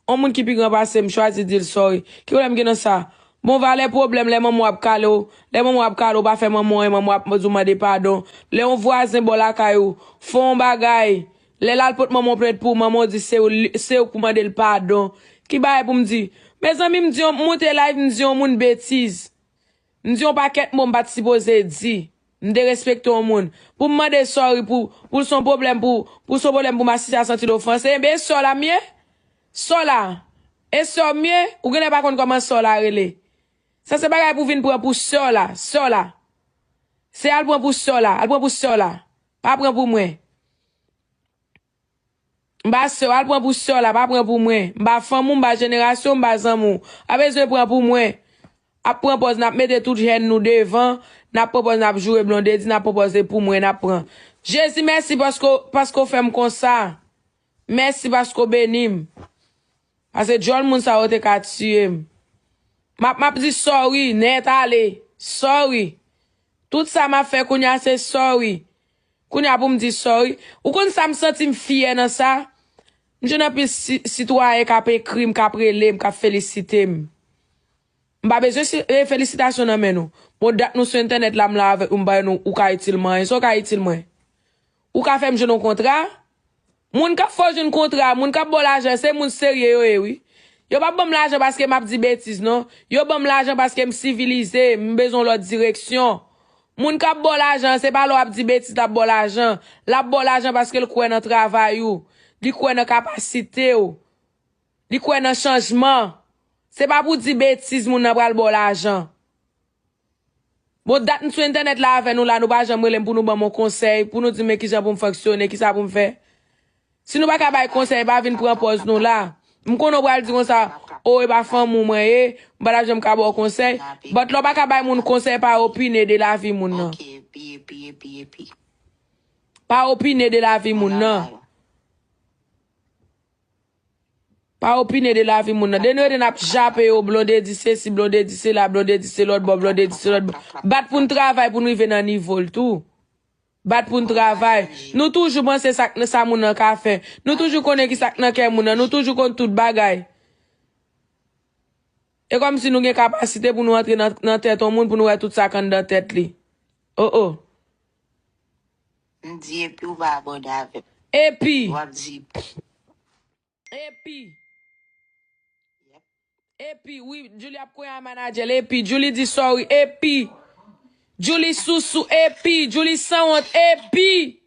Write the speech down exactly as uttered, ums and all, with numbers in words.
On moun ki pi gran pase m, chwazi di l sorry. Ki pwoblèm gen nan sa? Bon, valè pwoblèm, lè manman w ap kale w, lè manman w ap kale w, pa fè manman w, manman w ap di w mande padon. Lè yon vwazen bò lakay ou fè yon bagay, lè l al pot manman w plent pou ou, manman w di se ou, se ou k pou mande l padon. Ki bagay pou m di? Mezanmi, m di yon, m monte live, m di yon moun betiz. M di yon pakèt mo m pa t sipoze di. M derespekte yon moun. Pou m mande sorry pou, pou l se yon pwoblèm pou, pou l se yon pwoblèm pou m asiste a santi l ofanse. Ebyen, sè w la m ye? Sè w la. E sè w m ye? Ou genlè pa konn kòman sè w la rele. Sa se bagay pou vin pran pou sè w la. Sè w la. Se al pran pou sè w la. Al pran pou sè w la. Pa pran pou mwen. M pa sè w, al pran pou sè w la, pa pran pou mwen. M pa fanm ou, m pa jenerasyon w, m pa zanmi w. Pa bezwen pran pou mwen. Ap pran pòz, n ap mete tout hèn nou devan, n ap pran pòz, n ap joure Blondedy, n ap pran pòz, se pou mwen n ap pran. Jezi, mèsi paske, paske w fè m konsa. Mèsi paske w beni m. Paske djòl moun sa yo te ka tiye m. M ap, m ap di sorry, nèt ale. Sorry. Tout sa m ap fè kounye a se sorry. Kounye a pou m di sorry. Ou konn sa m santi m fyè nan sa? M jwenn anpil si, sitwayen k ap ekri m, k ap rele m, k ap felisite m. M pa bezwen si, e, felisitasyon nan men nou. Bon, dat nou sou entènèt la, m la avèk nou, m bay nou, ou ka itil mwen anyen. Sa w ka itil mwen? Ou ka fè m jwenn yon kontra? Moun k ap fè w jwenn kontra, moun k ap ba w lajan, se moun serye yo ye, wi. Yo p ap ban m lajan paske m ap di betiz, non. Yo ban m lajan paske m sivilize, m bezwen yon lòt direksyon. Moun k ap ba w lajan, se pa lè w ap di betiz l ap ba w lajan. L ap ba w lajan paske l kwè nan travay ou. Li kwè nan kapasite w. Li kwè nan chanjman. Se pa pou di betiz moun nan pral ba w lajan. Bon, dat m sou entènèt la avè nou la, nou pa janm rele m pou nou ban m yon konsèy, pou nou di m men kijan pou m fonksyone, kisa pou m fè. Si nou pa ka bay konsèy, pa vin pran pòz nou la. M konnen w pral di konsa, o, e pa fanmi w mwen ye, m pa t ap janm ka ba w konsèy. But lè w pa ka bay moun konsèy, pa opine de lavi moun nan. Pa opine de lavi moun nan. Pa opine de lavi moun nan. Denou ede n ap jape yo, Blondedy sesi, Blondedy sela, Blondedy se lòt bò, Blondedy se lòt bò. Bat pou n travay pou n rive nan nivo l tou. Bat pou n travay. Nou toujou panse sa k, sa moun nan ka fè. Nou toujou konnen ki sa k nan kè moun nan. Nou toujou konn tout bagay. E kòmsi nou gen kapasite pou nou antre nan, nan tèt yon moun, pou nou wè tout sa k anndan tèt li. O, o. M di epi w pa abòne avè m. Epi. W ap di. Epi. Epi, wi, Julie ap konyen a manadjè l. Epi, Julie di sorry. Epi. Julie sousou. Epi. Julie sanwont. Epi.